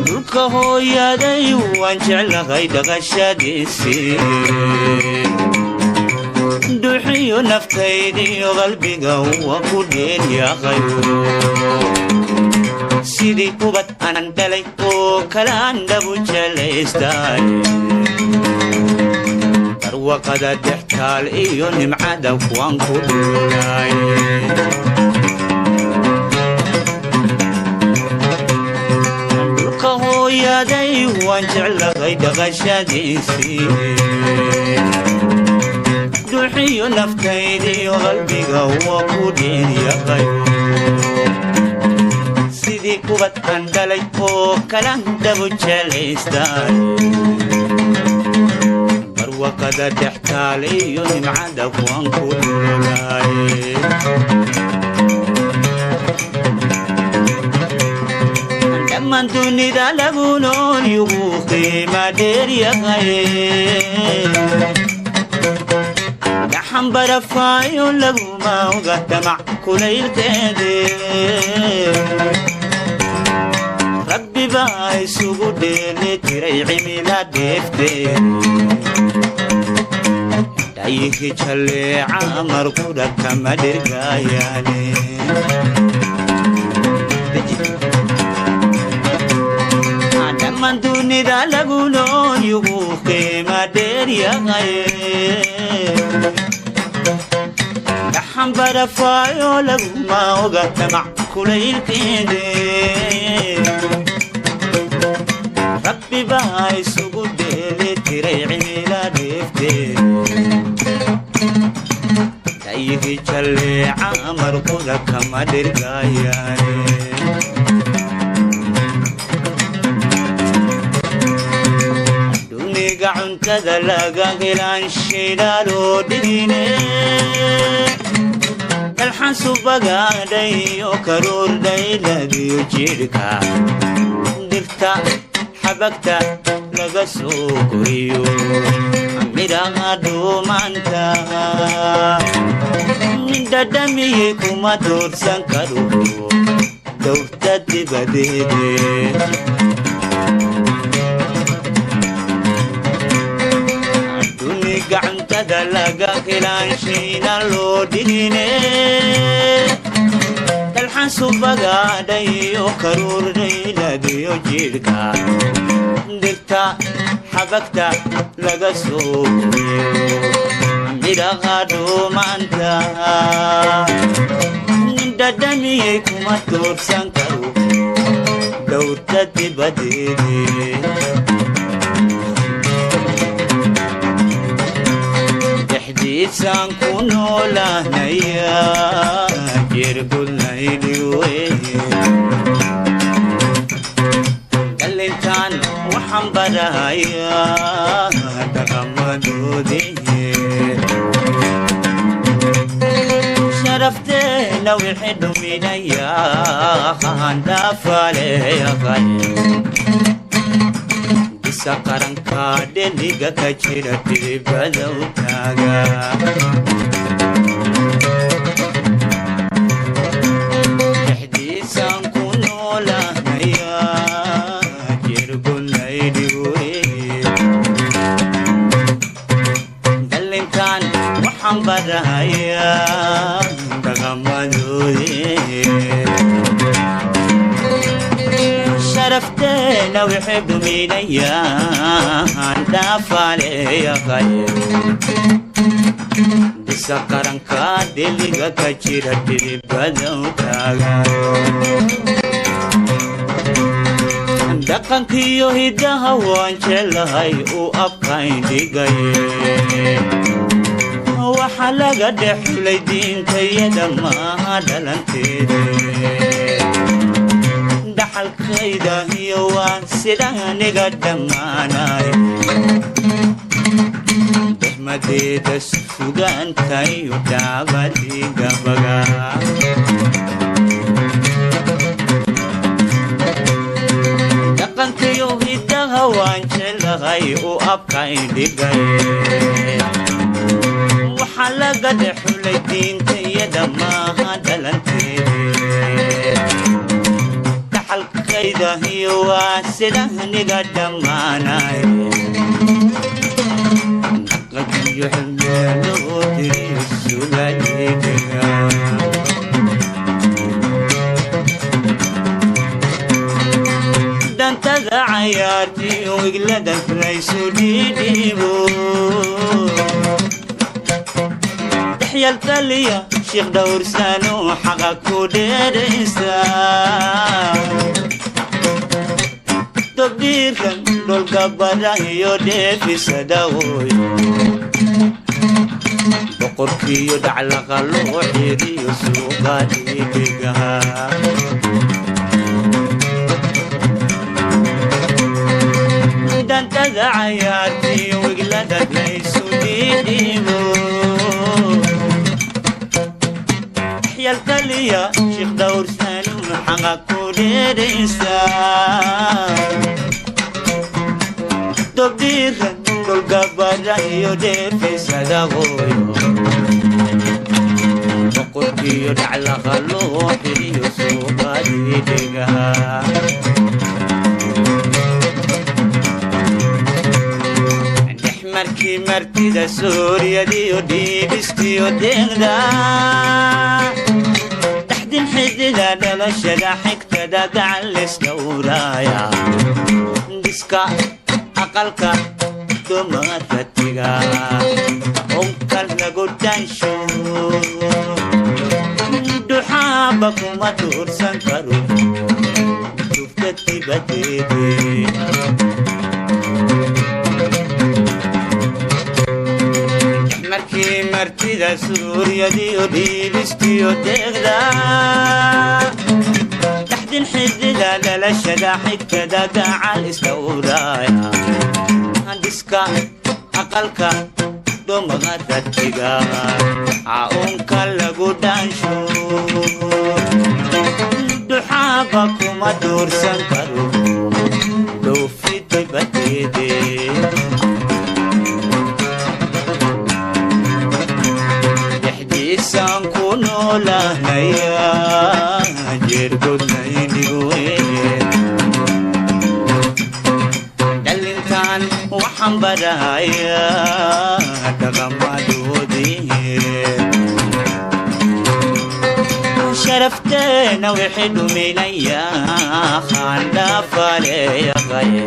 Dhulka hooyaday waan jeclahay dhaqashadiisii, dhuuxiyo naftaydiyo qalbiga waa ku dheeryaqay. Sidii ubad anan dhalay oo kalaan dhabu jelaystay, barwaqada dextaal iyo nimcada waan ku dhulay. Dhulka hooyaday waan jeclahay dhaqashadiisii, dhuuxiyo naftaydiyo qalbiga waa ku dheeryaqay. Sidii ubad aan dhalay oo kalan dhabu jelaystay, barwaqada dhextaal iyo nimcada waan ku dhulay. Dhammaan dunida lagu nool yugu qiima dheeryahay, gaxan barafaayo laguma oga damac kulaylkeede. Rabbi baa isugu dheeli tiray cimila dheefteed, dhayihi jalleeca markudha kama dhirgaayaane. Dhammaan dunida lagu nool yugu qiima dheeryahay, gaxan barafaayo laguma oga damac kulaylkeede. Rabbi baa isugu dheeli tiray cimila dheefteed, dhayihi jalleeca markuda kama dhirgaayaane. Duniga cuntada laga helaan shidaaloo dhigine, dalxan subagaadhayo karuur dhayladiyo jidhka, dhirta xabagta laga soo koriyo midhaha dhuumaanta, nin dhadhamiyey kuma doorsan karo dowrta dibadeede. Duniga cuntada laga helaan shiina loo dhigine, dalxan subagaadhayo karuur dhayladiyo jidhka, dhirta xabagta laga soo koriyo midhaha dhuumaanta, nin dhadhamiyey kuma doorsan karo dowrta dibadeede. Dhexdiisaan ku noolahnaya jirgudnaydhiwe, dhalintaan waxaan barahayaa dhaqamadoodii. Sharafteena wixii dhuminayaa handhaafaleeyaqay, bisa qaranka dheliga ka jira dhiribadow taaga. Dhexdiisaan ku noolahnaya jirgunaydhiwe, dhalintaan waxaan barahayaa dhaqamadoodii. Sharafteena wixii dhuminayaan dhaafaleeyaqay, bisa qaranka dheliga ka jira dhiribadow taaga. Dhaqankiyo hiddaha waan jeclahay uu abkayn dhigay, waxa laga dhex xulay diintayada maaha dhalanteede. Dhaxalkayda iyo waan sida aniga dhammaanay, dehmadeeda sugaanta iyo dhaabadii gabaga. Dhaqankiyo hiddaha waan jeclahay uu abkayn dhigay, waxaa laga dhex xulay diintayada maaha dhalanteede. Dhaxalkayda iyo waa sidahniga dhammaanay, naqadiyo xilmeeloo tiriyo sugaydhiga. Dantada cayaartiyo wiglada laysu dhiidhiibo, dhexyal taliya shiikh dhowrsano xaqa ku dheeraysa. Dobdhiiran dholka bara iyo dheefisadawoy, boqorkiiyo dhaclaqa loo xiriyo suuqa dhiidhigaha. Dantada cayaartiyo wiglada laysu dhiidhiibo, yaltaliya shiikh dhowrsanu xaqa ku dheeraysa. Dobdhiiran dhulka bara iyo dheefisadawoyo, boqorkiiyo dhaclaqa loo xiriyo suuqa dhiidhigaha. Markii martida suuriyadiyo dhiibistiyo deeqda, dhaxdin xidida dhalashada xigtada gacan lisdhowraaya, dhiska aqalka dumaratiga onkal lagu dhaansho, duxaaba kuma duursan karo dufta dibadeede. Markii martida suuriyadiyo dhiibistiyo deeqda, dhaxdin xidida dhalashada xigtada gacal isdhowraaya, dhiska aqalka dumaratiga caunka lagu dhaansho, duxaaba kuma duursan karo dhoofi dibadeede. Dhexdiisaan ku noolahnaya jeergodnaynigu, dhalintaan waxaan barahayaa dhaqamadoodii. Sharafteena wixii dhuminaya khaandhaafaleeyaqaye.